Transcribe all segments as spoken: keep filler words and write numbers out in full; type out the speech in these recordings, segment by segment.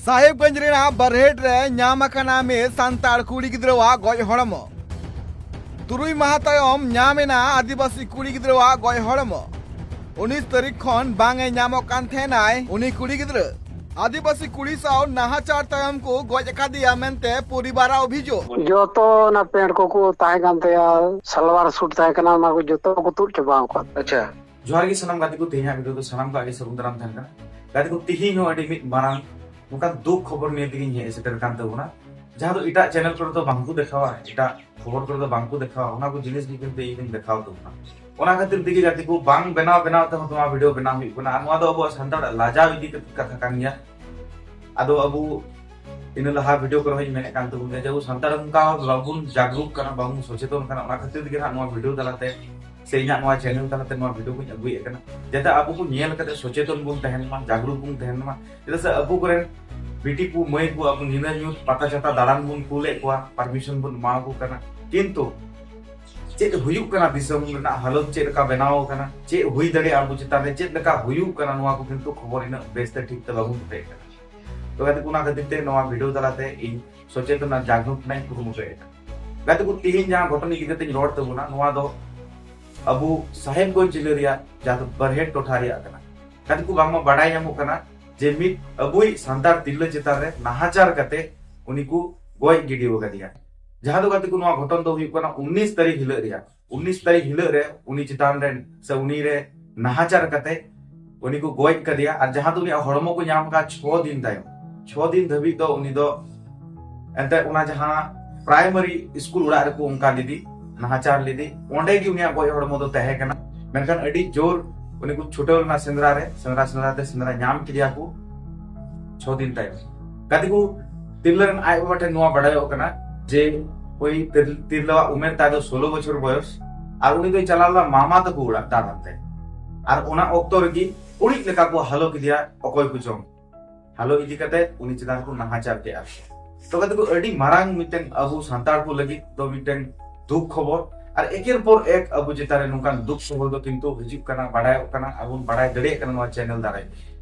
ᱥᱟᱦᱮᱵᱽᱜᱚᱸᱡᱽ ᱨᱮᱱᱟᱜ ᱵᱟᱨᱦᱮᱴ ᱨᱮ ᱧᱟᱢ ᱟᱠᱟᱱᱟ ᱢᱤᱫ ᱥᱟᱱᱛᱟᱲ ᱠᱩᱲᱤ ᱜᱤᱫᱽᱨᱟᱹᱣᱟᱜ ᱜᱚᱡ ᱦᱚᱲᱢᱚ᱾ ᱛᱩᱨᱩᱭ ᱢᱟᱦᱟ ᱛᱟᱭᱚᱢ ᱧᱟᱢ ᱮᱱᱟ ᱟᱹᱫᱤᱵᱟᱹᱥᱤ ᱠᱩᱲᱤ ᱜᱤᱫᱽᱨᱟᱹᱣᱟᱜ ᱜᱚᱡ ᱦᱚᱲᱢᱚ᱾ ᱩᱱᱤᱥ ᱛᱟᱹᱨᱤᱠᱷ ᱠᱷᱚᱱ ᱵᱟᱝ ᱮ ᱧᱟᱢᱚᱜ ᱠᱟᱱ ᱛᱟᱦᱮᱱᱟᱭ ᱩᱱᱤ ᱠᱩᱲᱤ ᱜᱤᱫᱽᱨᱟᱹ᱾ ᱟᱹᱫᱤᱵᱟᱹᱥᱤ ᱠᱩᱲᱤ ᱥᱟᱶ ᱱᱟᱦᱟᱪᱟᱨ ᱛᱟᱭᱚᱢ ᱠᱚ ᱜᱚᱡ ᱟᱠᱟᱫᱮᱭᱟ ᱢᱮᱱᱛᱮ ᱯᱚᱨᱤᱵᱟᱨᱟᱜ ᱚᱵᱷᱤᱡᱳᱜ᱾ ᱡᱚᱛᱚ ᱚᱱᱟ ᱯᱮᱱᱴ ᱠᱚᱠᱚ ᱛᱟᱦᱮᱸ ᱠᱟᱱ ᱛᱟᱭᱟ, ᱥᱟᱞᱣᱟᱨ ᱥᱩᱴ ᱛᱟᱦᱮᱸ ᱠᱟᱱᱟ, ᱚᱱᱟ ᱠᱚ ᱡᱚᱛᱚ ᱠᱚ ᱛᱩᱫ ᱪᱟᱵᱟ ᱟᱠᱟᱫ᱾ ᱟᱪᱪᱷᱟ᱾ ᱡᱚᱦᱟᱨ ᱜᱮ ᱥᱟᱱᱟᱢ ᱜᱟᱛᱮ ᱠᱚ, ᱛᱮᱦᱮᱧᱟᱜ ᱵᱷᱤᱰᱤᱭᱳ ᱫᱚ ᱥᱟᱱᱟᱢ ᱠᱚᱣᱟᱜ ᱜᱮ ᱥᱟᱹᱜᱩᱱ ᱫᱟᱨᱟᱢ ᱛᱟᱦᱮᱱ ᱠᱟᱱᱟ᱾ ᱜᱟᱛᱮ ᱠᱚ, ᱛᱮᱦᱮᱧ ᱦᱚᱸ ᱟᱹᱰᱤ ᱢᱤᱫ ᱢᱟᱨᱟᱝ ᱱᱚᱝᱠᱟᱱ ᱫᱩᱠ ᱠᱷᱚᱵᱚᱨ ᱱᱤᱭᱮ ᱛᱮᱜᱮᱧ ᱦᱮᱡ ᱥᱮᱴᱮᱨ ᱠᱟᱱ ᱛᱟᱵᱚᱱᱟ, ᱡᱟᱦᱟᱸ ᱫᱚ ᱮᱴᱟᱜ ᱪᱮᱱᱮᱞ ᱠᱚᱨᱮ ᱫᱚ ᱵᱟᱝᱠᱚ ᱫᱮᱠᱷᱟᱣᱟ, ᱮᱴᱟᱜ ᱠᱷᱚᱵᱚᱨ ᱠᱚᱨᱮ ᱫᱚ ᱵᱟᱝᱠᱚ ᱫᱮᱠᱷᱟᱣᱟ, ᱚᱱᱟ ᱠᱚ ᱡᱤᱱᱤᱥ ᱜᱮ ᱠᱤᱱᱛᱩ ᱤᱧ ᱫᱚᱧ ᱫᱮᱠᱷᱟᱣ ᱛᱟᱵᱚᱱᱟ᱾ ᱚᱱᱟ ᱠᱷᱟᱹᱛᱤᱨ ᱛᱮᱜᱮ ᱜᱟᱛᱮ ᱠᱚ, ᱵᱟᱝ ᱵᱮᱱᱟᱣ ᱵᱮᱱᱟᱣ ᱛᱮᱦᱚᱸ ᱱᱚᱣᱟ ᱵᱷᱤᱰᱤᱭᱳ ᱵᱮᱱᱟᱣ ᱦᱩᱭᱩᱜ ᱠᱟᱱᱟ᱾ ᱟᱨ ᱱᱚᱣᱟ ᱫᱚ ᱟᱵᱚᱣᱟᱜ ᱥᱟᱱᱛᱟᱲᱟᱜ ᱞᱟᱡᱟᱣ ᱤᱫᱤ ᱠᱟᱛᱮ ᱠᱟᱛᱷᱟ ᱠᱟᱱ ᱜᱮᱭᱟ᱾ ᱟᱫᱚ ᱟᱵᱚ ᱤᱱᱟᱹ ᱞᱟᱦᱟ ᱵᱷᱤᱰᱤᱭᱳ ᱠᱚᱨᱮ ᱦᱚᱸᱧ ᱢᱮᱱᱮᱫ ᱠᱟᱱ ᱛᱟᱵᱚᱱ ᱜᱮᱭᱟ ᱡᱮ ᱟᱵᱚ ᱥᱟᱱᱛᱟᱲ ᱚᱱᱠᱟ ᱵᱟᱵᱚᱱ ᱡᱟᱜᱽᱨᱩᱠ ᱠᱟᱱᱟ, ᱵᱟᱵᱚᱱ ᱥᱚᱪᱮᱛᱚᱱ ᱠᱟᱱᱟ᱾ ᱚᱱᱟ ᱠᱷᱟᱹᱛᱤᱨ ᱛᱮᱜᱮ ᱱᱟᱦᱟᱜ ᱱᱚᱣᱟ ᱵᱷᱤᱰᱤᱭᱳ ᱛᱟᱞᱟᱛᱮ ᱥᱮ ᱤᱧᱟᱹᱜ ᱱᱚᱣᱟ ᱪᱮᱱᱮᱞ ᱛᱟᱞᱟᱛᱮ ᱱᱚᱣᱟ ᱵᱷᱤᱰᱤᱭᱳ ᱠᱚᱧ ᱟᱹᱜᱩᱭᱮᱫ ᱠᱟᱱᱟ, ᱡᱟᱛᱮ ᱟᱵᱚ ᱠᱚ ᱧᱮᱞ ᱠᱟᱛᱮ ᱥᱚᱪᱮᱛᱚᱱ ᱵᱚᱱ ᱛᱟᱦᱮᱱ ᱢᱟ, ᱡᱟᱜᱽᱨᱩᱠ ᱵᱚᱱ ᱛᱟᱦᱮᱱ ᱢᱟ᱾ ᱪᱮᱫᱟᱜ ᱥᱮ ᱟᱵᱚ ᱠᱚᱨᱮᱱ ᱵᱤᱴᱤ ᱠᱚ, ᱢᱟᱹᱭ ᱠᱚ ᱟᱵᱚ ᱧᱤᱫᱟᱹ ᱧᱩᱛ ᱯᱟᱛᱟ ᱪᱷᱟᱛᱟ ᱫᱟᱬᱟᱱ ᱵᱚᱱ ᱠᱩᱞᱮᱫ ᱠᱚᱣᱟ, ᱯᱟᱨᱢᱤᱥᱚᱱ ᱵᱚᱱ ᱮᱢᱟ ᱠᱚ ᱠᱟᱱᱟ, ᱠᱤᱱᱛᱩ ᱪᱮᱫ ᱦᱩᱭᱩᱜ ᱠᱟᱱᱟ, ᱫᱤᱥᱚᱢ ᱨᱮᱱᱟᱜ ᱦᱟᱞᱚᱛ ᱪᱮᱫ ᱞᱮᱠᱟ ᱵᱮᱱᱟᱣ ᱟᱠᱟᱱᱟ, ᱪᱮᱫ ᱦᱩᱭ ᱫᱟᱲᱮᱭᱟᱜᱼᱟ ᱟᱵᱚ ᱪᱮᱛᱟᱱ ᱨᱮ, ᱪᱮᱫ ᱞᱮᱠᱟ ᱦᱩᱭᱩᱜ ᱠᱟᱱᱟ, ᱱᱚᱣᱟ ᱠᱚ ᱠᱤᱱᱛᱩ ᱠᱷᱚᱵᱚᱨ ᱤᱱᱟᱹᱜ ᱵᱮᱥ ᱛᱮ ᱴᱷᱤᱠ ᱛᱮ ᱵᱟᱵᱚᱱ ᱵᱟᱰᱟᱭ ᱠᱟᱱᱟ᱾ ᱛᱚ ᱜᱟᱛᱮ ᱠᱚ, ᱚᱱᱟ ᱠᱷᱟᱹᱛᱤᱨ ᱛᱮ ᱱᱚᱣᱟ ᱵᱷᱤᱰᱤᱭᱳ ᱛᱟᱞᱟᱛᱮ ᱤᱧ ᱥᱚᱪᱮᱛᱚᱱ ᱟᱨ ᱡᱟᱜᱽᱨᱩᱠ ᱨᱮᱱᱟᱜ ᱤᱧ ᱠᱩᱨᱩᱢᱩᱴᱩᱭᱮᱫ ᱠᱟᱱᱟ᱾ ᱜᱟᱛᱮ ᱠᱚ, ᱛᱮᱦᱮᱧ ᱡᱟᱦᱟᱸ ᱜᱷᱚᱴᱚᱱ ᱤᱫᱤ ᱠᱟᱛᱮ ᱤᱧ ᱨᱚᱲ ᱛᱟᱵᱚᱱᱟ, ᱱᱚᱣᱟ ᱫᱚ ᱟᱵᱚ ᱥᱟᱦᱮᱵᱽᱜᱚᱸᱡᱽ ᱡᱤᱞᱟᱹ ᱨᱮᱭᱟᱜ ᱡᱟᱦᱟᱸ ᱫᱚ ᱵᱟᱨᱦᱮᱴ ᱴᱚᱴᱷᱟ ᱨᱮᱭᱟᱜ ᱠᱟᱱᱟ᱾ ᱜᱟᱛᱮ ᱠᱚ, ᱵᱟᱝᱢᱟ ᱵᱟᱰᱟᱭ ᱧᱟᱢᱚᱜ ᱠᱟᱱᱟ ᱡᱮ ᱢᱤᱫ ᱟᱵᱚᱭᱤᱡ ᱥᱟᱱᱛᱟᱲ ᱛᱤᱨᱞᱟᱹ ᱪᱮᱛᱟᱱ ᱨᱮ ᱱᱟᱦᱟᱪᱟᱨ ᱠᱟᱛᱮ ᱩᱱᱤ ᱠᱚ ᱜᱚᱡ ᱜᱤᱰᱤ ᱟᱠᱟᱫᱮᱭᱟ᱾ ᱡᱟᱦᱟᱸ ᱫᱚ ᱜᱟᱛᱮ ᱠᱚ, ᱱᱚᱣᱟ ᱜᱷᱚᱴᱚᱱ ᱫᱚ ᱦᱩᱭᱩᱜ ᱠᱟᱱᱟ ᱩᱱᱤᱥ ᱛᱟᱹᱨᱤᱠᱷ ᱦᱤᱞᱳᱜ ᱨᱮᱭᱟᱜ᱾ ᱩᱱᱤᱥ ᱛᱟᱹᱨᱤᱠᱷ ᱦᱤᱞᱳᱜ ᱨᱮ ᱩᱱᱤ ᱪᱮᱛᱟᱱ ᱨᱮ ᱥᱮ ᱩᱱᱤ ᱨᱮ ᱱᱟᱦᱟᱪᱟᱨ ᱠᱟᱛᱮ ᱩᱱᱤ ᱠᱚ ᱜᱚᱡ ᱠᱟᱫᱮᱭᱟ᱾ ᱟᱨ ᱡᱟᱦᱟᱸ ᱫᱚ ᱩᱱᱤᱭᱟᱜ ᱦᱚᱲᱢᱚ ᱠᱚ ᱧᱟᱢ ᱟᱠᱟᱫ ᱪᱷᱚ ᱫᱤᱱ ᱛᱟᱭᱚᱢ, ᱪᱷᱚ ᱫᱤᱱ ᱫᱷᱟᱹᱵᱤᱡ ᱫᱚ ᱩᱱᱤ ᱫᱚ ᱮᱱᱛᱮ ᱚᱱᱟ ᱡᱟᱦᱟᱸ ᱯᱨᱟᱭᱢᱟᱨᱤ ᱥᱠᱩᱞ ᱚᱲᱟᱜ ᱨᱮᱠᱚ ᱚᱱᱠᱟ ᱞᱮᱫᱮ, ᱱᱟᱦᱟᱪᱟᱨ ᱞᱮᱫᱮ, ᱚᱸᱰᱮ ᱜᱮ ᱩᱱᱤᱭᱟᱜ ᱜᱚᱡ ᱦᱚᱲᱢᱚ ᱫᱚ ᱛᱟᱦᱮᱸ ᱠᱟᱱᱟ᱾ ᱢᱮᱱᱠᱷᱟᱱ ᱟᱹᱰᱤ ᱡᱳᱨ ᱩᱱᱤ ᱠᱚ ᱪᱷᱩᱴᱟᱹᱣ ᱞᱮᱱᱟ ᱥᱮᱸᱫᱽᱨᱟ ᱨᱮ, ᱥᱮᱸᱫᱽᱨᱟ ᱥᱮᱸᱫᱽᱨᱟ ᱛᱮ ᱥᱮᱸᱫᱽᱨᱟ ᱧᱟᱢ ᱠᱮᱫᱮᱭᱟ ᱠᱚ ᱪᱷᱚ ᱫᱤᱱ ᱛᱟᱭᱚᱢ᱾ ᱜᱟᱛᱮ ᱠᱚ, ᱛᱤᱨᱞᱟᱹ ᱨᱮᱱ ᱟᱡ ᱵᱟᱵᱟ ᱴᱷᱮᱱ ᱱᱚᱣᱟ ᱵᱟᱰᱟᱭᱚᱜ ᱠᱟᱱᱟ ᱡᱮ ᱳᱭ ᱛᱤᱨ-, ᱛᱤᱨᱞᱟᱹᱣᱟᱜ ᱩᱢᱮᱨ ᱛᱟᱭ ᱫᱚ ᱥᱳᱞᱳ ᱵᱚᱪᱷᱚᱨ ᱵᱚᱭᱚᱥ, ᱟᱨ ᱩᱱᱤ ᱫᱚᱭ ᱪᱟᱞᱟᱣ ᱞᱮᱱᱟ ᱢᱟᱢᱟ ᱛᱟᱠᱚ ᱚᱲᱟᱜ ᱫᱟᱬᱟᱱ ᱛᱮ᱾ ᱟᱨ ᱚᱱᱟ ᱚᱠᱛᱚ ᱨᱮᱜᱮ ᱠᱩᱲᱤᱫ ᱞᱮᱠᱟ ᱠᱚ ᱦᱟᱞᱚ ᱠᱮᱫᱮᱭᱟ ᱚᱠᱚᱭ ᱠᱚᱪᱚᱝ᱾ ᱦᱟᱞᱚ ᱤᱫᱤ ᱠᱟᱛᱮ ᱩᱱᱤ ᱪᱮᱛᱟᱱ ᱨᱮᱠᱚ ᱱᱟᱦᱟᱪᱟᱨ ᱠᱮᱫᱼᱟ᱾ ᱛᱚ ᱜᱟᱛᱮ ᱠᱚ, ᱟᱹᱰᱤ ᱢᱟᱨᱟᱝ ᱢᱤᱫᱴᱮᱱ ᱟᱵᱚ ᱥᱟᱱᱛᱟᱲ ᱠᱚ ᱞᱟᱹᱜᱤᱫ ᱫᱚ ᱢᱤᱫᱴᱮᱱ ᱫᱩᱠ ᱠᱷᱚᱵᱚᱨ, ᱟᱨ ᱮᱠᱮᱨ ᱯᱚᱨ ᱮᱠ ᱟᱵᱚ ᱪᱮᱛᱟᱱ ᱨᱮ ᱱᱚᱝᱠᱟᱱ ᱫᱩᱠ ᱠᱷᱚᱵᱚᱨ ᱫᱚ ᱠᱤᱱᱛᱩ ᱦᱤᱡᱩᱜ ᱠᱟᱱᱟ, ᱵᱟᱰᱟᱭᱚᱜ ᱠᱟᱱᱟ, ᱟᱨ ᱵᱚᱱ ᱵᱟᱰᱟᱭ ᱫᱟᱲᱮᱭᱟᱜ ᱠᱟᱱᱟ ᱱᱚᱣᱟ ᱪᱮᱱᱮᱞ ᱫᱟᱨᱟᱭ ᱛᱮ᱾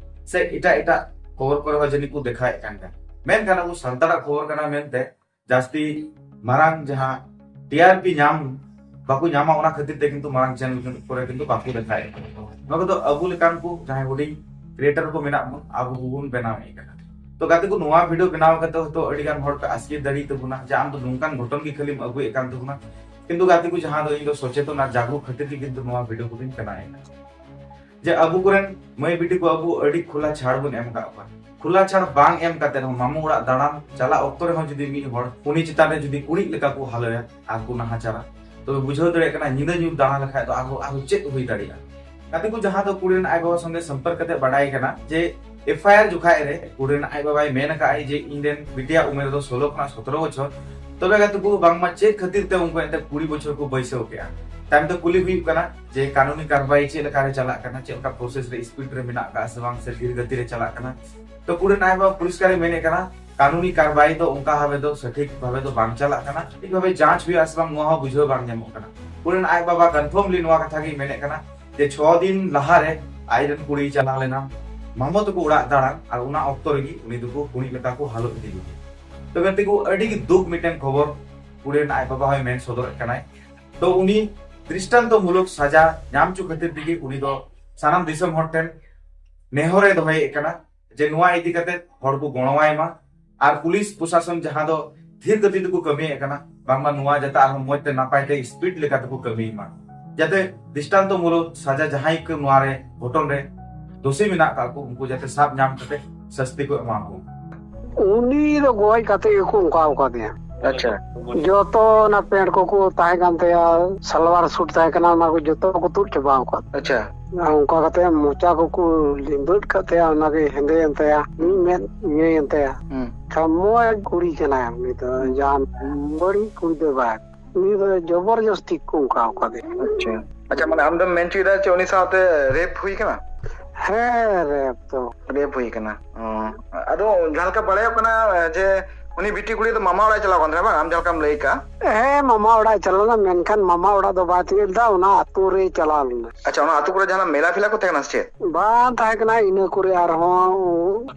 ᱥᱮ ᱮᱴᱟᱜ ᱮᱴᱟᱜ ᱠᱷᱚᱵᱚᱨ ᱠᱚᱨᱮ ᱦᱚᱸ ᱡᱟᱹᱱᱤᱡ ᱠᱚ ᱫᱮᱠᱷᱟᱣᱮᱫ ᱠᱟᱱ ᱜᱮᱭᱟ᱾ ᱢᱮᱱᱠᱷᱟᱱ ᱟᱵᱚ ᱥᱟᱱᱛᱟᱲᱟᱜ ᱠᱷᱚᱵᱚᱨ ᱠᱟᱱᱟ ᱢᱮᱱᱛᱮ ᱡᱟᱹᱥᱛᱤ ᱢᱟᱨᱟᱝ ᱡᱟᱦᱟᱸ ᱴᱤ ᱟᱨ ᱯᱤ ᱧᱟᱢ ᱵᱟᱠᱚ ᱧᱟᱢᱟ, ᱚᱱᱟ ᱠᱷᱟᱹᱛᱤᱨ ᱛᱮ ᱠᱤᱱᱛᱩ ᱢᱟᱨᱟᱝ ᱪᱮᱱᱮᱞ ᱠᱚᱨᱮ ᱠᱤᱱᱛᱩ ᱵᱟᱠᱚ ᱫᱮᱠᱷᱟᱣᱮᱫ ᱠᱟᱱᱟ᱾ ᱱᱚᱣᱟ ᱠᱚᱫᱚ ᱟᱵᱚ ᱞᱮᱠᱟᱱ ᱠᱚ ᱡᱟᱦᱟᱸᱭ ᱦᱩᱰᱤᱧ ᱠᱨᱤᱭᱮᱴᱟᱨ ᱠᱚ ᱢᱮᱱᱟᱜ ᱵᱚᱱ, ᱟᱵᱚ ᱠᱚᱵᱚᱱ ᱵᱮᱱᱟᱣᱮᱫ ᱠᱟᱱᱟ᱾ ᱛᱚ ᱜᱟᱛᱮ ᱠᱚ, ᱱᱚᱣᱟ ᱵᱷᱤᱰᱤᱭᱳ ᱵᱮᱱᱟᱣ ᱠᱟᱛᱮ ᱦᱚᱭᱛᱳ ᱟᱹᱰᱤ ᱜᱟᱱ ᱦᱚᱲ ᱯᱮ ᱟᱥᱠᱮᱛ ᱫᱟᱲᱮᱭᱟᱜ ᱛᱟᱵᱚᱱᱟ ᱡᱮ ᱟᱢ ᱫᱚ ᱱᱚᱝᱠᱟᱱ ᱜᱷᱚᱴᱚᱱ ᱜᱮ ᱠᱷᱟᱹᱞᱤᱢ ᱟᱹᱜᱩᱭᱮᱫ ᱠᱟᱱ ᱛᱟᱵᱚᱱᱟ᱾ ᱠᱤᱱᱛᱩ ᱜᱟᱛᱮ ᱠᱚ, ᱡᱟᱦᱟᱸ ᱫᱚ ᱤᱧ ᱫᱚ ᱥᱚᱪᱮᱛᱚᱱ ᱟᱨ ᱡᱟᱜᱽᱨᱩᱠ ᱠᱷᱟᱹᱛᱤᱨ ᱜᱮ ᱠᱤᱱᱛᱩ ᱱᱚᱣᱟ ᱵᱷᱤᱰᱤᱭᱳ ᱠᱚᱫᱚᱧ ᱵᱮᱱᱟᱣᱮᱫ ᱠᱟᱱᱟ᱾ ᱡᱮ ᱟᱵᱚ ᱠᱚᱨᱮᱱ ᱢᱟᱹᱭ ᱵᱤᱴᱤ ᱠᱚ ᱟᱵᱚ ᱟᱹᱰᱤ ᱠᱷᱩᱞᱟ ᱪᱷᱟᱲ ᱵᱚᱱ ᱮᱢ ᱟᱠᱟᱫ ᱠᱚᱣᱟ᱾ ᱠᱷᱩᱞᱟ ᱪᱷᱟᱲ ᱵᱟᱝ ᱮᱢ ᱠᱟᱛᱮ ᱨᱮᱦᱚᱸ ᱢᱟᱢᱩ ᱚᱲᱟᱜ ᱫᱟᱬᱟᱱ ᱪᱟᱞᱟᱜ ᱚᱠᱛᱚ ᱨᱮᱦᱚᱸ ᱡᱩᱫᱤ ᱢᱤᱫ ᱦᱚᱲ ᱩᱱᱤ ᱪᱮᱛᱟᱱ ᱨᱮ ᱡᱩᱫᱤ ᱠᱩᱲᱤᱫ ᱞᱮᱠᱟ ᱠᱚ ᱦᱟᱞᱚᱭᱟ ᱟᱨ ᱠᱚ ᱱᱟᱦᱟᱪᱟᱨᱟ, ᱛᱚᱵᱮ ᱵᱩᱡᱷᱟᱹᱣ ᱫᱟᱲᱮᱭᱟᱜ ᱠᱟᱱᱟ ᱧᱤᱫᱟᱹ ᱧᱩᱛ ᱫᱟᱬᱟ ᱞᱮᱠᱷᱟᱡ ᱫᱚ ᱟᱨᱦᱚᱸ, ᱟᱨᱦᱚᱸ ᱪᱮᱫ ᱦᱩᱭ ᱫᱟᱲᱮᱭᱟᱜᱼᱟ᱾ ᱜᱟᱛᱮ ᱠᱚ, ᱡᱟᱦᱟᱸ ᱫᱚ ᱠᱩᱲᱤ ᱨᱮᱱ ᱟᱡ ᱵᱟᱵᱟ ᱥᱚᱸᱜᱮ ᱥᱚᱢᱯᱚᱨᱠ ᱠᱟᱛᱮ ᱵᱟᱰᱟᱭ ᱠᱟᱱᱟ ᱡᱮ ᱮᱯᱷ ᱟᱭ ᱟᱨ ᱡᱚᱠᱷᱟᱡ ᱨᱮ ᱠᱩᱲᱤ ᱨᱮᱱ ᱟᱡ ᱵᱟᱵᱟᱭ ᱢᱮᱱ ᱟᱠᱟᱫ ᱟᱭ ᱡᱮ ᱤᱧ ᱨᱮᱱ ᱵᱤᱴᱤᱭᱟᱜ ᱩᱢᱮᱨ ᱫᱚ ᱥᱳᱞᱳ ᱠᱷᱚᱱᱟᱜ ᱥᱚᱛᱨᱚ ᱵᱚᱪᱷᱚᱨ, ᱛᱚᱵᱮ ᱜᱟᱛᱮ ᱠᱚ, ᱵᱟᱝᱢᱟ ᱪᱮᱫ ᱠᱷᱟᱹᱛᱤᱨ ᱛᱮ ᱩᱱᱠᱩ ᱮᱱᱛᱮ ᱠᱩᱲᱤ ᱵᱚᱪᱷᱚᱨ ᱠᱚ ᱵᱟᱹᱭᱥᱟᱹᱣ ᱠᱮᱜᱼᱟ᱾ ᱛᱟᱭᱚᱢ ᱛᱮ ᱠᱩᱞᱤ ᱦᱩᱭᱩᱜ ᱠᱟᱱᱟ ᱡᱮ ᱠᱟᱹᱱᱩᱱᱤ ᱠᱟᱨᱵᱟᱭ ᱪᱮᱫ ᱞᱮᱠᱟ ᱨᱮ ᱪᱟᱞᱟᱜ ᱠᱟᱱᱟ, ᱪᱮᱫ ᱞᱮᱠᱟ ᱯᱨᱚᱥᱮᱥ ᱨᱮ, ᱥᱯᱤᱰ ᱨᱮ ᱢᱮᱱᱟᱜ ᱟᱠᱟᱫ ᱥᱮ ᱵᱟᱝ, ᱥᱮ ᱫᱷᱤᱨ ᱜᱟᱛᱤ ᱨᱮ ᱪᱟᱞᱟᱜ ᱠᱟᱱᱟ᱾ ᱛᱚ ᱠᱩᱲᱤ ᱨᱮᱱ ᱟᱡ ᱵᱟᱵᱟ ᱯᱚᱨᱤᱥᱠᱟᱨ ᱮ ᱢᱮᱱᱮᱫ ᱠᱟᱱᱟ, ᱠᱟᱹᱱᱩᱱᱤ ᱠᱟᱨᱵᱟᱭ ᱫᱚ ᱚᱱᱠᱟ ᱵᱷᱟᱵᱮ ᱫᱚ ᱥᱚᱴᱷᱤᱠ ᱵᱷᱟᱵᱮ ᱫᱚ ᱵᱟᱝ ᱪᱟᱞᱟᱜ ᱠᱟᱱᱟ, ᱴᱷᱤᱠ ᱵᱷᱟᱵᱮ ᱡᱟᱸᱪ ᱦᱩᱭᱩᱜᱼᱟ ᱥᱮ ᱵᱟᱝ, ᱱᱚᱣᱟ ᱦᱚᱸ ᱵᱩᱡᱷᱟᱹᱣ ᱵᱟᱝ ᱧᱟᱢᱚᱜ ᱠᱟᱱᱟ᱾ ᱠᱩᱲᱤ ᱨᱮᱱ ᱟᱡ ᱵᱟᱵᱟ ᱠᱚᱱᱯᱷᱟᱨᱢᱞᱤ ᱱᱚᱣᱟ ᱠᱟᱛᱷᱟ ᱜᱮᱭ ᱢᱮᱱᱮᱫ ᱠᱟᱱᱟ ᱡᱮ ᱪᱷᱚ ᱫᱤᱱ ᱞᱟᱦᱟᱨᱮ ᱟᱡ ᱨᱮᱱ ᱠᱩᱲᱤᱭ ᱪᱟᱞᱟᱣ ᱞᱮᱱᱟ ᱢᱟᱢᱚ ᱛᱟᱠᱚ ᱚᱲᱟᱜ ᱫᱟᱬᱟᱱ, ᱟᱨ ᱚᱱᱟ ᱚᱠᱛᱚ ᱨᱮᱜᱮ ᱩᱱᱤ ᱫᱚᱠᱚ ᱠᱩᱲᱤᱫ ᱞᱮᱠᱟ ᱠᱚ ᱦᱟᱞᱚᱛ ᱤᱫᱤ ᱞᱮᱫᱮᱭᱟ᱾ ᱛᱚ ᱜᱟᱛᱮ ᱠᱚ, ᱟᱹᱰᱤ ᱜᱮ ᱫᱩᱠ ᱢᱤᱫᱴᱮᱱ ᱠᱷᱚᱵᱚᱨ ᱠᱩᱲᱤ ᱨᱮᱱ ᱟᱡ ᱵᱟᱵᱟ ᱦᱚᱸᱭ ᱢᱮᱱ ᱥᱚᱫᱚᱨᱮᱫ ᱠᱟᱱᱟᱭ᱾ ᱛᱚ ᱩᱱᱤ ᱫᱨᱤᱥᱴᱟᱱᱛᱚ ᱢᱩᱞᱚᱠ ᱥᱟᱡᱟ ᱧᱟᱢ ᱦᱚᱪᱚ ᱠᱷᱟᱹᱛᱤᱨ ᱛᱮᱜᱮ ᱩᱱᱤ ᱫᱚ ᱥᱟᱱᱟᱢ ᱫᱤᱥᱚᱢ ᱦᱚᱲ ᱴᱷᱮᱱ ᱱᱮᱦᱚᱨᱮ ᱫᱚᱦᱚᱭᱮᱫ ᱠᱟᱱᱟ ᱡᱮ ᱱᱚᱣᱟ ᱤᱫᱤ ᱠᱟᱛᱮ ᱦᱚᱲ ᱠᱚ ᱜᱚᱲᱚᱣᱟᱭ ᱢᱟ, ᱟᱨ ᱯᱩᱞᱤᱥ ᱯᱨᱚᱥᱟᱥᱚᱱ ᱡᱟᱦᱟᱸ ᱫᱚ ᱫᱷᱤᱨ ᱜᱟᱹᱛᱤ ᱛᱮᱠᱚ ᱠᱟᱹᱢᱤᱭᱮᱫ ᱠᱟᱱᱟ, ᱵᱟᱝᱢᱟ ᱱᱚᱣᱟ ᱡᱟᱛᱮ ᱟᱨᱦᱚᱸ ᱢᱚᱡᱽ ᱛᱮ ᱱᱟᱯᱟᱭ ᱛᱮ ᱥᱯᱤᱰ ᱞᱮᱠᱟ ᱛᱮᱠᱚ ᱠᱟᱹᱢᱤᱭ ᱢᱟ, ᱡᱟᱛᱮ ᱫᱨᱤᱥᱴᱟᱱᱛᱚ ᱢᱩᱞᱚᱠ ᱥᱟᱡᱟ ᱡᱟᱦᱟᱸᱭ ᱠᱚ ᱱᱚᱣᱟ ᱨᱮ ᱜᱷᱚᱴᱚᱱ ᱨᱮ ᱫᱳᱥᱤ ᱢᱮᱱᱟᱜ ᱠᱟᱜ ᱠᱚ, ᱩᱱᱠᱩ ᱡᱟᱛᱮ ᱥᱟᱵ ᱧᱟᱢ ᱠᱟᱛᱮ ᱥᱟᱹᱥᱛᱤ ᱠᱚ ᱮᱢᱟ ᱠᱚ᱾ ᱩᱱᱤ ᱫᱚ ᱜᱚᱡ ᱠᱟᱛᱮ ᱜᱮᱠᱚ ᱚᱱᱠᱟ ᱟᱠᱟᱫᱮᱭᱟ᱾ ᱟᱪᱪᱷᱟ᱾ ᱡᱚᱛᱚ ᱚᱱᱟ ᱯᱮᱱᱴ ᱠᱚᱠᱚ ᱛᱟᱦᱮᱸ ᱠᱟᱱ ᱛᱟᱭᱟ, ᱥᱟᱞᱣᱟᱨ ᱥᱩᱴ ᱛᱟᱦᱮᱸ ᱠᱟᱱᱟ, ᱚᱱᱟ ᱠᱚ ᱡᱚᱛᱚ ᱠᱚ ᱛᱩᱫ ᱪᱟᱵᱟ ᱟᱠᱟᱫ᱾ ᱟᱪᱪᱷᱟ᱾ ᱟᱨ ᱚᱱᱠᱟ ᱠᱟᱛᱮ ᱢᱚᱪᱟ ᱠᱚᱠᱚ ᱞᱤᱸᱵᱟᱹᱫ ᱠᱟᱜ ᱛᱟᱭᱟ, ᱚᱱᱟᱜᱮ ᱦᱮᱸᱫᱮᱭᱮᱱ ᱛᱟᱭᱟ, ᱢᱤᱫ ᱢᱮᱫ ᱤᱭᱟᱹᱭᱮᱱ ᱛᱟᱭᱟ᱾ ᱦᱩᱸ᱾ ᱠᱷᱟᱢᱚᱭ ᱠᱩᱲᱤ ᱠᱟᱱᱟᱭ ᱩᱱᱤ ᱫᱚ, ᱡᱟᱦᱟᱱ ᱵᱟᱹᱲᱤᱡ ᱠᱩᱲᱤ ᱫᱚ ᱵᱟᱭ᱾ ᱩᱱᱤ ᱫᱚ ᱡᱚᱵᱚᱨᱡᱚᱥᱛᱤ ᱠᱚ ᱚᱱᱠᱟ ᱟᱠᱟᱫᱮᱭᱟ᱾ ᱟᱪᱪᱷᱟ᱾ ᱟᱪᱪᱷᱟ, ᱢᱟᱱᱮ ᱟᱢ ᱫᱚᱢ ᱢᱮᱱ ᱦᱚᱪᱚᱭᱮᱫᱟ ᱡᱮ ᱩᱱᱤ ᱥᱟᱶᱛᱮ ᱨᱮᱯ ᱦᱩᱭ ᱠᱟᱱᱟ? ᱦᱮᱸ, ᱨᱮᱯ ᱫᱚ᱾ ᱨᱮᱯ ᱦᱩᱭ ᱠᱟᱱᱟ᱾ ᱚ᱾ ᱟᱫᱚ ᱡᱟᱦᱟᱸ ᱞᱮᱠᱟ ᱵᱟᱲᱟᱭᱚᱜ ᱠᱟᱱᱟ ᱡᱮ ᱩᱱᱤ ᱵᱤᱴᱤ ᱠᱩᱲᱤ ᱫᱚ ᱢᱟᱢᱟ ᱚᱲᱟᱜ ᱮ ᱪᱟᱞᱟᱣ ᱠᱟᱱ ᱛᱟᱦᱮᱱᱟ, ᱵᱟᱝ? ᱟᱢ ᱡᱟᱦᱟᱸ ᱞᱮᱠᱟᱢ ᱞᱟᱹᱭ ᱠᱟᱜᱼᱟ᱾ ᱦᱮᱸ, ᱢᱟᱢᱟ ᱚᱲᱟᱜ ᱮ ᱪᱟᱞᱟᱣ ᱞᱮᱱᱟ, ᱢᱮᱱᱠᱷᱟᱱ ᱢᱟᱢᱟ ᱚᱲᱟᱜ ᱫᱚ ᱵᱟᱭ ᱛᱤᱭᱳᱜ ᱞᱮᱫᱟ, ᱚᱱᱟ ᱟᱹᱛᱩ ᱨᱮᱭ ᱪᱟᱞᱟᱣ ᱞᱮᱱᱟ᱾ ᱟᱪᱪᱷᱟ, ᱚᱱᱟ ᱟᱹᱛᱩ ᱠᱚᱨᱮ ᱡᱟᱦᱟᱱᱟᱜ ᱢᱮᱞᱟ ᱯᱷᱮᱞᱟ ᱠᱚ ᱛᱟᱦᱮᱸ ᱠᱟᱱᱟ ᱥᱮ ᱪᱮᱫ? ᱵᱟᱝ ᱛᱟᱦᱮᱸ ᱠᱟᱱᱟ, ᱤᱱᱟᱹ ᱠᱚᱨᱮ ᱟᱨᱦᱚᱸ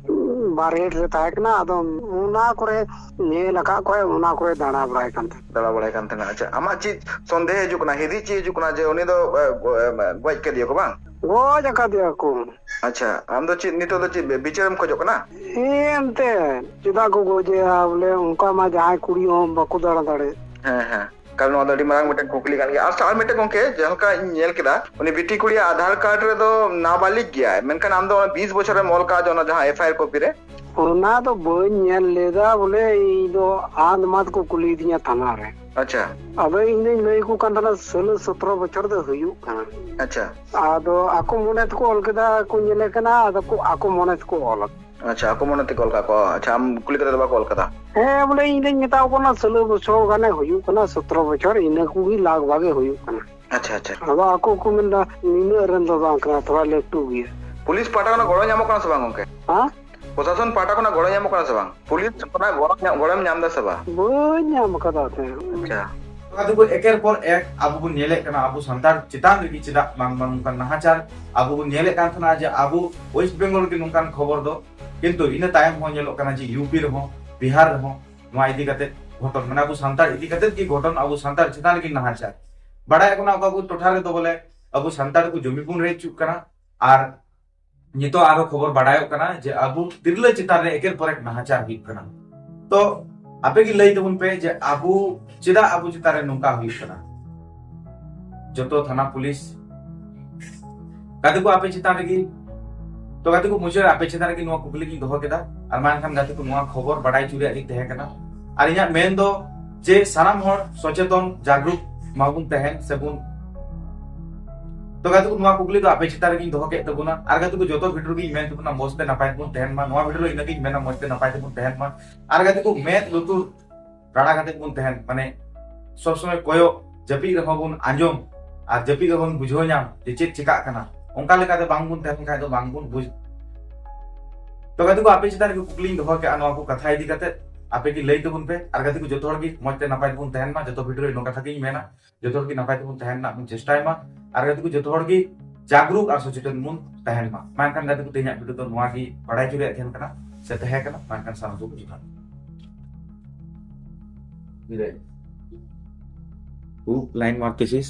ᱵᱟᱨᱦᱮᱴ ᱨᱮ ᱛᱟᱦᱮᱸ ᱠᱟᱱᱟ᱾ ᱟᱫᱚ ᱚᱱᱟ ᱠᱚᱨᱮ ᱧᱮᱞ ᱟᱠᱟᱫ ᱠᱚᱣᱟᱭ, ᱚᱱᱟ ᱠᱚᱨᱮ ᱫᱟᱬᱟ ᱵᱟᱲᱟᱭ ᱠᱟᱱ ᱛᱟᱦᱮᱸᱫ᱾ ᱫᱟᱬᱟ ᱵᱟᱲᱟᱭ ᱠᱟᱱ ᱛᱟᱦᱮᱱᱟ᱾ ᱟᱪᱪᱷᱟ, ᱟᱢᱟᱜ ᱪᱮᱫ ᱥᱚᱱᱫᱮᱦ ᱦᱤᱡᱩᱜ ᱠᱟᱱᱟ, ᱦᱤᱫᱤᱡ ᱪᱮᱫ ᱦᱤᱡᱩᱜ ᱠᱟᱱᱟ ᱡᱮ ᱩᱱᱤ ᱫᱚ, ᱮ, ᱜᱚ-, ᱮ, ᱜᱚᱡ ᱠᱮᱫᱮᱭᱟ ᱠᱚ ᱵᱟᱝ? ᱜᱚᱡ ᱟᱠᱟᱫᱮᱭᱟ ᱠᱚ᱾ ᱟᱪᱪᱷᱟ, ᱟᱢ ᱫᱚ ᱪᱮᱫ ᱱᱤᱛᱚᱜ ᱫᱚ ᱪᱮᱫ ᱵᱤᱪᱟᱹᱨᱮᱢ ᱠᱷᱚᱡᱚᱜ ᱠᱟᱱᱟ? ᱦᱮᱸ, ᱮᱱᱛᱮ ᱪᱮᱫᱟᱜ ᱠᱚ ᱜᱚᱡᱮᱭᱟ? ᱵᱚᱞᱮ, ᱚᱱᱠᱟ ᱢᱟ ᱡᱟᱦᱟᱸᱭ ᱠᱩᱲᱤ ᱦᱚᱸ ᱵᱟᱠᱚ ᱫᱟᱬᱟ ᱫᱟᱲᱮᱭᱟᱜ᱾ ᱦᱮᱸ, ᱦᱮᱸ᱾ ᱠᱟᱨᱚᱱ ᱱᱚᱣᱟ ᱫᱚ ᱟᱹᱰᱤ ᱢᱟᱨᱟᱝ ᱢᱤᱫᱴᱮᱱ ᱠᱩᱠᱞᱤ ᱠᱟᱱ ᱜᱮᱭᱟ᱾ ᱟᱨ, ᱟᱨ ᱢᱤᱫᱴᱮᱱ ᱜᱚᱝᱠᱮ, ᱡᱟᱦᱟᱸ ᱞᱮᱠᱟ ᱤᱧ ᱧᱮᱞ ᱠᱮᱫᱟ, ᱩᱱᱤ ᱵᱤᱴᱤ ᱠᱩᱲᱤᱭᱟᱜ ᱟᱫᱷᱟᱨ ᱠᱟᱨᱰ ᱨᱮᱫᱚ ᱱᱟᱵᱟᱞᱤᱜ ᱜᱮᱭᱟᱭ, ᱢᱮᱱᱠᱷᱟᱱ ᱟᱢ ᱫᱚ ᱚᱱᱟ ᱵᱤᱥ ᱵᱚᱪᱷᱚᱨᱮᱢ ᱚᱞ ᱠᱟᱜᱼᱟ ᱡᱮ ᱚᱱᱟ ᱡᱟᱦᱟᱸ ᱮᱯᱷ ᱟᱭ ᱟᱨ ᱠᱚᱯᱤ ᱨᱮ᱾ ᱚᱱᱟ ᱫᱚ ᱵᱟᱹᱧ ᱧᱮᱞ ᱞᱮᱫᱟ, ᱵᱚᱞᱮ, ᱤᱧ ᱫᱚ ᱟᱸᱫ ᱢᱟᱸᱫ ᱠᱚ ᱠᱩᱞᱤᱭᱤᱫᱤᱧᱟ ᱛᱷᱟᱱᱟ ᱨᱮ᱾ ᱟᱪᱪᱷᱟ᱾ ᱟᱫᱚ ᱤᱧ ᱫᱚᱧ ᱞᱟᱹᱭ ᱟᱠᱚ ᱠᱟᱱ ᱛᱟᱦᱮᱱᱟ, ᱥᱳᱞᱳ ᱥᱚᱛᱨᱚ ᱵᱚᱪᱷᱚᱨ ᱫᱚ ᱦᱩᱭᱩᱜ ᱠᱟᱱᱟ᱾ ᱟᱪᱪᱷᱟ᱾ ᱟᱫᱚ ᱟᱠᱚ ᱢᱚᱱᱮ ᱛᱮᱠᱚ ᱚᱞ ᱠᱮᱫᱟ, ᱠᱚ ᱧᱮᱞᱮ ᱠᱟᱱᱟ, ᱟᱫᱚ ᱠᱚ, ᱟᱠᱚ ᱢᱚᱱᱮ ᱛᱮᱠᱚ ᱚᱞ ᱟᱠᱟᱫᱟ᱾ ᱟᱪᱪᱷᱟ, ᱟᱠᱚ ᱢᱚᱱᱮ ᱛᱮᱠᱚ ᱚᱞ ᱠᱟᱜ ᱠᱚ᱾ ᱟᱪᱪᱷᱟ, ᱟᱢ ᱠᱩᱞᱤ ᱠᱟᱛᱮ ᱫᱚ ᱵᱟᱠᱚ ᱚᱞ ᱠᱟᱫᱟ? ᱦᱮᱸ, ᱵᱚᱞᱮ, ᱤᱧ ᱫᱚᱧ ᱢᱮᱛᱟ ᱠᱚ ᱠᱟᱱᱟ, ᱥᱳᱞᱳ ᱵᱚᱪᱷᱚᱨ ᱜᱟᱱᱮ ᱦᱩᱭᱩᱜ ᱠᱟᱱᱟ, ᱥᱚᱛᱨᱚ ᱵᱚᱪᱷᱚᱨ, ᱤᱱᱟᱹ ᱠᱚᱜᱮ ᱞᱟᱜᱽ ᱵᱷᱟᱜᱽ ᱮ ᱦᱩᱭᱩᱜ ᱠᱟᱱᱟ᱾ ᱟᱪᱪᱷᱟ, ᱟᱪᱪᱷᱟ᱾ ᱟᱫᱚ ᱟᱠᱚ ᱠᱚ ᱢᱮᱱᱫᱟ, ᱱᱤᱱᱟᱹᱜ ᱨᱮᱱ ᱫᱚ ᱵᱟᱝ ᱠᱟᱱᱟ, ᱛᱷᱚᱲᱟ ᱞᱟᱹᱴᱩ ᱜᱮᱭᱟ᱾ ᱯᱩᱞᱤᱥ ᱯᱟᱦᱴᱟ ᱠᱷᱚᱱᱟᱜ ᱜᱚᱲᱚ ᱧᱟᱢᱚᱜ ᱠᱟᱱᱟ ᱥᱮ ᱵᱟᱝ ᱜᱚᱝᱠᱮ? ᱦᱮᱸ? ᱯᱨᱚᱥᱟᱥᱚᱱ ᱯᱟᱦᱴᱟ ᱠᱷᱚᱱᱟᱜ ᱜᱚᱲᱚ ᱧᱟᱢᱚᱜ ᱠᱟᱱᱟ ᱥᱮ ᱵᱟᱝ? ᱯᱩᱞᱤᱥ ᱠᱷᱚᱱᱟᱜ ᱜᱚᱲᱚ ᱧᱟᱢ, ᱜᱚᱲᱚᱢ ᱧᱟᱢ ᱮᱫᱟ ᱥᱮ ᱵᱟᱝ? ᱵᱟᱹᱧ ᱧᱟᱢ ᱟᱠᱟᱫᱟ ᱛᱮ᱾ ᱟᱪᱪᱷᱟ᱾ ᱟᱫᱚ ᱵᱚ ᱮᱠᱮᱨ ᱯᱚᱨ ᱮᱠ ᱟᱵᱚ ᱵᱚᱱ ᱧᱮᱞᱮᱫ ᱠᱟᱱᱟ, ᱟᱵᱚ ᱥᱟᱱᱛᱟᱲ ᱪᱮᱛᱟᱱ ᱨᱮᱜᱮ ᱪᱮᱫᱟᱜ ᱵᱟᱝ, ᱵᱟᱝ ᱱᱚᱝᱠᱟᱱ ᱱᱟᱦᱟᱪᱟᱨ ᱟᱵᱚ ᱵᱚᱱ ᱧᱮᱞᱮᱫ ᱠᱟᱱ ᱛᱟᱦᱮᱱᱟ ᱡᱮ ᱟᱵᱚ ᱳᱭᱮᱥᱴ ᱵᱮᱝᱜᱚᱞ ᱨᱮᱜᱮ ᱱᱚᱝᱠᱟᱱ ᱠᱷᱚᱵᱚᱨ ᱫᱚ, ᱠᱤᱱᱛᱩ ᱤᱱᱟᱹ ᱛᱟᱭᱚᱢ ᱦᱚᱸ ᱧᱮᱞᱚᱜ ᱠᱟᱱᱟ ᱡᱮ ᱤᱭᱩ ᱯᱤ ᱨᱮᱦᱚᱸ, ᱵᱤᱦᱟᱨ ᱨᱮᱦᱚᱸ ᱱᱚᱣᱟ ᱤᱫᱤ ᱠᱟᱛᱮ ᱜᱷᱚᱴᱚᱱ, ᱢᱟᱱᱮ ᱟᱵᱚ ᱥᱟᱱᱛᱟᱲ ᱤᱫᱤ ᱠᱟᱛᱮ ᱜᱮ ᱜᱷᱚᱴᱚᱱ, ᱟᱵᱚ ᱥᱟᱱᱛᱟᱲ ᱪᱮᱛᱟᱱ ᱨᱮᱜᱮ ᱱᱟᱦᱟᱪᱟᱨ᱾ ᱵᱟᱲᱟᱭᱚᱜ ᱠᱟᱱᱟ ᱚᱠᱟ ᱠᱚ ᱴᱚᱴᱷᱟ ᱨᱮᱫᱚ ᱵᱚᱞᱮ ᱟᱵᱚ ᱥᱟᱱᱛᱟᱲ ᱠᱚ ᱡᱚᱢᱤ ᱵᱚᱱ ᱨᱮᱡ ᱦᱚᱪᱚᱜ ᱠᱟᱱᱟ, ᱟᱨ ᱱᱤᱛᱚᱜ ᱟᱨᱦᱚᱸ ᱠᱷᱚᱵᱚᱨ ᱵᱟᱲᱟᱭᱚᱜ ᱠᱟᱱᱟ ᱡᱮ ᱟᱵᱚ ᱛᱤᱨᱞᱟᱹ ᱪᱮᱛᱟᱱ ᱨᱮ ᱮᱠᱮᱨ ᱯᱚᱨ ᱮᱠ ᱱᱟᱦᱟᱪᱟᱨ ᱦᱩᱭᱩᱜ ᱠᱟᱱᱟ᱾ ᱛᱚ ᱟᱯᱮ ᱜᱮ ᱞᱟᱹᱭ ᱛᱟᱵᱚᱱ ᱯᱮ ᱡᱮ ᱟᱵᱚ ᱪᱮᱫᱟᱜ ᱟᱵᱚ ᱪᱮᱛᱟᱱ ᱨᱮ ᱱᱚᱝᱠᱟ ᱦᱩᱭᱩᱜ ᱠᱟᱱᱟ? ᱡᱚᱛᱚ ᱛᱷᱟᱱᱟ ᱯᱩᱞᱤᱥ, ᱜᱟᱛᱮ ᱠᱚ, ᱟᱯᱮ ᱪᱮᱛᱟᱱ ᱨᱮᱜᱮ, ᱛᱚ ᱜᱟᱛᱮ ᱠᱚ, ᱢᱩᱪᱟᱹᱫ ᱨᱮ ᱟᱯᱮ ᱪᱮᱛᱟᱱ ᱨᱮᱜᱮ ᱱᱚᱣᱟ ᱠᱩᱠᱞᱤ ᱜᱤᱧ ᱫᱚᱦᱚ ᱠᱮᱫᱟ᱾ ᱟᱨ ᱢᱟ ᱮᱱᱠᱷᱟᱱ ᱜᱟᱛᱮ ᱠᱚ, ᱱᱚᱣᱟ ᱠᱷᱚᱵᱚᱨ ᱵᱟᱰᱟᱭ ᱦᱚᱪᱚ ᱨᱮᱭᱟᱜ ᱜᱤᱧ ᱛᱟᱦᱮᱸ ᱠᱟᱱᱟ᱾ ᱟᱨ ᱤᱧᱟᱹᱜ ᱢᱮᱱ ᱫᱚ ᱡᱮ ᱥᱟᱱᱟᱢ ᱦᱚᱲ ᱥᱚᱪᱮᱛᱚᱱ, ᱡᱟᱜᱽᱨᱩᱠ ᱢᱟᱵᱚᱱ ᱛᱟᱦᱮᱱ ᱥᱮᱵᱚᱱ᱾ ᱛᱚ ᱜᱟᱛᱮ ᱠᱚ, ᱱᱚᱣᱟ ᱠᱩᱠᱞᱤ ᱫᱚ ᱟᱯᱮ ᱪᱮᱛᱟᱱ ᱨᱮᱜᱤᱧ ᱫᱚᱦᱚ ᱠᱮᱫ ᱛᱟᱵᱚᱱᱟ᱾ ᱟᱨ ᱜᱟᱛᱮ ᱠᱚ, ᱡᱚᱛᱚ ᱵᱷᱤᱰᱤᱭᱳ ᱨᱮᱜᱤᱧ ᱢᱮᱱ ᱛᱟᱵᱚᱱᱟ, ᱢᱚᱡᱽ ᱛᱮ ᱱᱟᱯᱟᱭ ᱛᱮᱵᱚᱱ ᱛᱟᱦᱮᱱ ᱢᱟ᱾ ᱱᱚᱣᱟ ᱵᱷᱤᱰᱤᱭᱳ ᱨᱮ ᱤᱱᱟᱹᱜᱤᱧ ᱢᱮᱱᱟ, ᱢᱚᱡᱽ ᱛᱮ ᱱᱟᱯᱟᱭ ᱛᱮᱵᱚᱱ ᱛᱟᱦᱮᱱ ᱢᱟ᱾ ᱟᱨ ᱜᱟᱛᱮ ᱠᱚ, ᱢᱮᱫ ᱞᱩᱛᱩᱨ ᱨᱟᱲᱟ ᱠᱟᱛᱮ ᱵᱚᱱ ᱛᱟᱦᱮᱱ, ᱢᱟᱱᱮ ᱥᱚᱵ ᱥᱚᱢᱚᱭ ᱠᱚᱭᱚᱜ, ᱡᱟᱹᱯᱤᱫ ᱨᱮᱦᱚᱸ ᱵᱚᱱ ᱟᱸᱡᱚᱢ ᱟᱨ ᱡᱟᱹᱯᱤᱫ ᱨᱮᱦᱚᱸ ᱵᱚᱱ ᱵᱩᱡᱷᱟᱹᱣ ᱧᱟᱢ ᱡᱮ ᱪᱮᱫ ᱪᱮᱠᱟᱜ ᱠᱟᱱᱟ, ᱚᱱᱠᱟ ᱞᱮᱠᱟᱛᱮ ᱵᱟᱝ ᱵᱚᱱ ᱛᱟᱦᱮᱸ ᱞᱮᱱ ᱠᱷᱟᱱ ᱫᱚ ᱵᱟᱝ ᱵᱚᱱ ᱵᱩᱡᱽ᱾ ᱛᱚ ᱜᱟᱛᱮ ᱠᱚ, ᱟᱯᱮ ᱪᱮᱛᱟᱱ ᱨᱮᱜᱮ ᱠᱩᱠᱞᱤᱧ ᱫᱚᱦᱚ ᱠᱮᱜᱼᱟ ᱱᱚᱣᱟ ᱠᱚ ᱠᱟᱛᱷᱟ ᱤᱫᱤ ᱠᱟᱛᱮ, ᱟᱯᱮ ᱜᱮ ᱞᱟᱹᱭ ᱛᱟᱵᱚᱱ ᱯᱮ᱾ ᱟᱨ ᱜᱟᱛᱮ ᱠᱚ, ᱡᱚᱛᱚ ᱦᱚᱲ ᱜᱮ ᱢᱚᱡᱽ ᱛᱮ ᱱᱟᱯᱟᱭ ᱛᱮᱵᱚᱱ ᱛᱟᱦᱮᱱ ᱢᱟ, ᱡᱚᱛᱚ ᱵᱷᱤᱰᱤᱭᱳ ᱨᱮ ᱱᱚᱝᱠᱟ ᱠᱟᱛᱷᱟ ᱜᱤᱧ ᱢᱮᱱᱟ, ᱡᱚᱛᱚ ᱦᱚᱲ ᱜᱮ ᱱᱟᱯᱟᱭ ᱛᱮᱵᱚᱱ ᱛᱟᱦᱮᱱ ᱨᱮᱱᱟᱜ ᱵᱚᱱ ᱪᱮᱥᱴᱟᱭ ᱢᱟ᱾ ᱟᱨ ᱜᱟᱛᱮ ᱠᱚ, ᱡᱚᱛᱚ ᱦᱚᱲ ᱜᱮ ᱡᱟᱜᱽᱨᱩᱠ ᱟᱨ ᱥᱚᱪᱮᱛᱚᱱ ᱵᱚᱱ ᱛᱟᱦᱮᱱ ᱢᱟ᱾ ᱢᱟ ᱮᱱᱠᱷᱟᱱ ᱜᱟᱛᱮ ᱠᱚ, ᱛᱮᱦᱮᱧᱟᱜ ᱵᱷᱤᱰᱤᱭᱳ ᱫᱚ ᱱᱚᱣᱟ ᱜᱮ ᱵᱟᱲᱟᱭ ᱦᱚᱪᱚ ᱨᱮᱭᱟᱜ ᱛᱟᱦᱮᱱ ᱠᱟᱱᱟ᱾ ᱥᱮ ᱛᱟᱦᱮᱸ ᱠᱟᱱᱟ, ᱢᱮᱱᱠᱷᱟᱱ ᱥᱟᱱᱟᱢ ᱠᱚ ᱡᱚᱛᱷᱟᱛ᱾ ᱦᱩ line mark thesis